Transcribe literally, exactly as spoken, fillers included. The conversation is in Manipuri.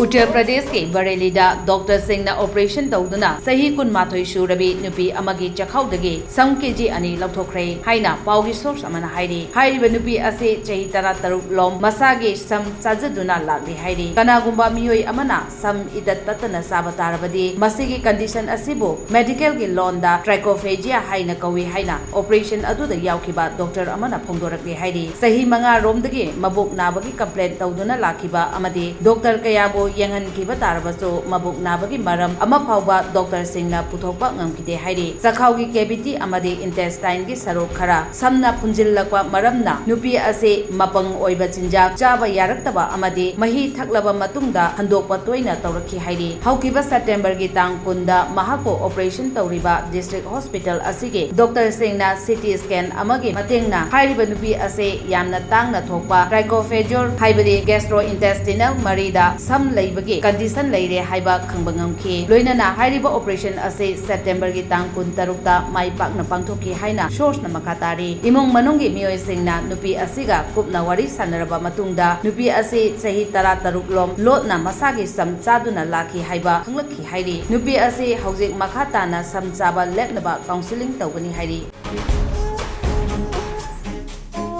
ꯎꯠꯇꯔ ꯄ꯭ꯔꯗꯦꯁꯀꯤ ꯕꯔꯦꯂꯤꯗ ꯗꯣꯛꯇꯔꯁꯤꯡꯅ ꯑꯣꯄꯔꯦꯁꯟ ꯇꯧꯗꯨꯅ ꯆꯍꯤ ꯀꯨꯟꯃꯥꯊꯣꯏ ꯁꯨꯔꯕꯤ ꯅꯨꯄꯤ ꯑꯃꯒꯤ ꯆꯈꯥꯎꯗꯒꯤ ꯁꯝ ꯀꯦꯖꯤ ꯑꯅꯤ ꯂꯧꯊꯣꯛꯈ꯭ꯔꯦ ꯍꯥꯏꯅ ꯄꯥꯎꯒꯤ ꯁꯣꯔꯁ ꯑꯃꯅ ꯍꯥꯏꯔꯤ꯫ ꯍꯥꯏꯔꯤꯕ ꯅꯨꯄꯤ ꯑꯁꯤ ꯆꯍꯤ ꯇꯔꯥꯇꯔꯨꯛ ꯂꯣꯝ ꯃꯁꯥꯒꯤ ꯁꯝ ꯆꯥꯖꯗꯨꯅ ꯂꯥꯛꯂꯤ ꯍꯥꯏꯔꯤ꯫ ꯀꯅꯥꯒꯨꯝꯕ ꯃꯤꯑꯣꯏ ꯑꯃꯅ ꯁꯝ ꯏꯇꯠ ꯇꯠꯇꯅ ꯆꯥꯕ ꯇꯥꯔꯕꯗꯤ ꯃꯁꯤꯒꯤ ꯀꯟꯗꯤꯁꯟ ꯑꯁꯤꯕꯨ ꯃꯦꯗꯤꯀꯦꯜꯒꯤ ꯂꯣꯟꯗ ꯇ꯭ꯔꯥꯏꯀꯣꯐꯦꯖꯤꯌꯥ ꯍꯥꯏꯅ ꯀꯧꯏ ꯍꯥꯏꯅ ꯑꯣꯄꯔꯦꯁꯟ ꯑꯗꯨꯗ ꯌꯥꯎꯈꯤꯕ ꯗꯣꯛꯇꯔ ꯑꯃꯅ ꯐꯣꯡꯗꯣꯔꯛꯂꯤ ꯍꯥꯏꯔꯤ꯫ ꯆꯍꯤ ꯃꯉꯥ ꯔꯣꯝꯗꯒꯤ ꯃꯕꯨꯛ ꯅꯥꯕꯒꯤ ꯀꯝꯄ꯭ꯂꯦꯟ ꯇꯧꯗꯨꯅ ꯂꯥꯛꯈꯤꯕ ꯑꯃꯗꯤ ꯗꯣꯛꯇꯔ ꯀꯌꯥꯕꯨ ꯌꯦꯡꯍꯟꯈꯤꯕ ꯇꯥꯔꯕꯁꯨ ꯃꯕꯨꯛ ꯅꯥꯕꯒꯤ ꯃꯔꯝ ꯑꯃ ꯐꯥꯎꯕ ꯗꯣꯛꯇꯔꯁꯤꯡꯅ ꯄꯨꯊꯣꯛꯄ ꯉꯝꯈꯤꯗꯦ ꯍꯥꯏꯔꯤ꯫ ꯆꯈꯥꯎꯒꯤ ꯀꯦꯚꯤꯇꯤ ꯑꯃꯗꯤ ꯏꯟꯇꯦꯁꯇꯥꯏꯟꯒꯤ ꯁꯔꯨꯛ ꯈꯔ ꯁꯝꯅ ꯐꯨꯟꯖꯤꯜꯂꯛꯄ ꯃꯔꯝꯅ ꯅꯨꯄꯤ ꯑꯁꯤ ꯃꯄꯪ ꯑꯣꯏꯕ ꯆꯤꯟꯖꯥꯛ ꯆꯥꯕ ꯌꯥꯔꯛꯇꯕ ꯑꯃꯗꯤ ꯃꯍꯤ ꯊꯛꯂꯕ ꯃꯇꯨꯡꯗ ꯍꯟꯗꯣꯛꯄ ꯇꯣꯏꯅ ꯇꯧꯔꯛꯈꯤ ꯍꯥꯏꯔꯤ꯫ ꯍꯧꯈꯤꯕ ꯁꯦꯞꯇꯦꯝꯕꯔꯒꯤ ꯇꯥꯡ ꯀꯨꯟꯗ ꯃꯍꯥꯛꯄꯨ ꯑꯣꯄꯔꯦꯁꯟ ꯇꯧꯔꯤꯕ ꯗꯤꯁꯇ꯭ꯔꯤꯛ ꯍꯣꯁꯄꯤꯇꯥꯜ ꯑꯁꯤꯒꯤ ꯗꯣꯛꯇꯔꯁꯤꯡꯅ ꯁꯤꯇꯤ ꯁ꯭ꯀꯦꯟ ꯑꯃꯒꯤ ꯃꯇꯦꯡꯅ ꯍꯥꯏꯔꯤꯕ ꯅꯨꯄꯤ ꯑꯁꯤ ꯌꯥꯝꯅ ꯇꯥꯡꯅ ꯊꯣꯛꯄ ꯇ꯭ꯔꯥꯏꯀꯣꯐꯦꯖꯣꯔ ꯍꯥꯏꯕꯗꯤ ꯒꯦꯁꯇ꯭ꯔꯣ ꯏꯟꯇꯦꯁꯇꯤꯅꯦꯜ ꯃꯔꯤꯗ ꯁꯝ ꯂꯩꯕꯒꯤ ꯀꯟꯗꯤꯁꯟ ꯂꯩꯔꯦ ꯍꯥꯏꯕ ꯈꯪꯕ ꯉꯝꯈꯤ꯫ ꯂꯣꯏꯅꯅ ꯍꯥꯏꯔꯤꯕ ꯑꯣꯄꯔꯦꯁꯟ ꯑꯁꯤ ꯁꯦꯞꯇꯦꯝꯕꯔꯒꯤ ꯇꯥꯡ ꯀꯨꯟꯇꯔꯨꯛꯇ ꯃꯥꯏ ꯄꯥꯛꯅ ꯄꯥꯡꯊꯣꯛꯈꯤ ꯍꯥꯏꯅ ꯁꯣꯔꯁꯅ ꯃꯈꯥ ꯇꯥꯔꯤ꯫ ꯏꯃꯨꯡ ꯃꯅꯨꯡꯒꯤ ꯃꯤꯑꯣꯏꯁꯤꯡꯅ ꯅꯨꯄꯤ ꯑꯁꯤꯒ ꯀꯨꯞꯅ ꯋꯥꯔꯤ ꯁꯥꯟꯅꯔꯕ ꯃꯇꯨꯡꯗ ꯅꯨꯄꯤ ꯑꯁꯤ ꯆꯍꯤ ꯇꯔꯥꯇꯔꯨꯛ ꯂꯣꯝ ꯂꯣꯠꯅ ꯃꯁꯥꯒꯤ ꯁꯝ ꯆꯥꯗꯨꯅ ꯂꯥꯛꯈꯤ ꯍꯥꯏꯕ ꯈꯪꯂꯛꯈꯤ ꯍꯥꯏꯔꯤ꯫ ꯅꯨꯄꯤ ꯑꯁꯤ ꯍꯧꯖꯤꯛ ꯃꯈꯥ ꯇꯥꯅ ꯁꯝ ꯆꯥꯕ ꯂꯦꯞꯅꯕ ꯀꯥꯎꯟꯁꯤꯂꯤꯡ ꯇꯧꯒꯅꯤ ꯍꯥꯏꯔꯤ꯫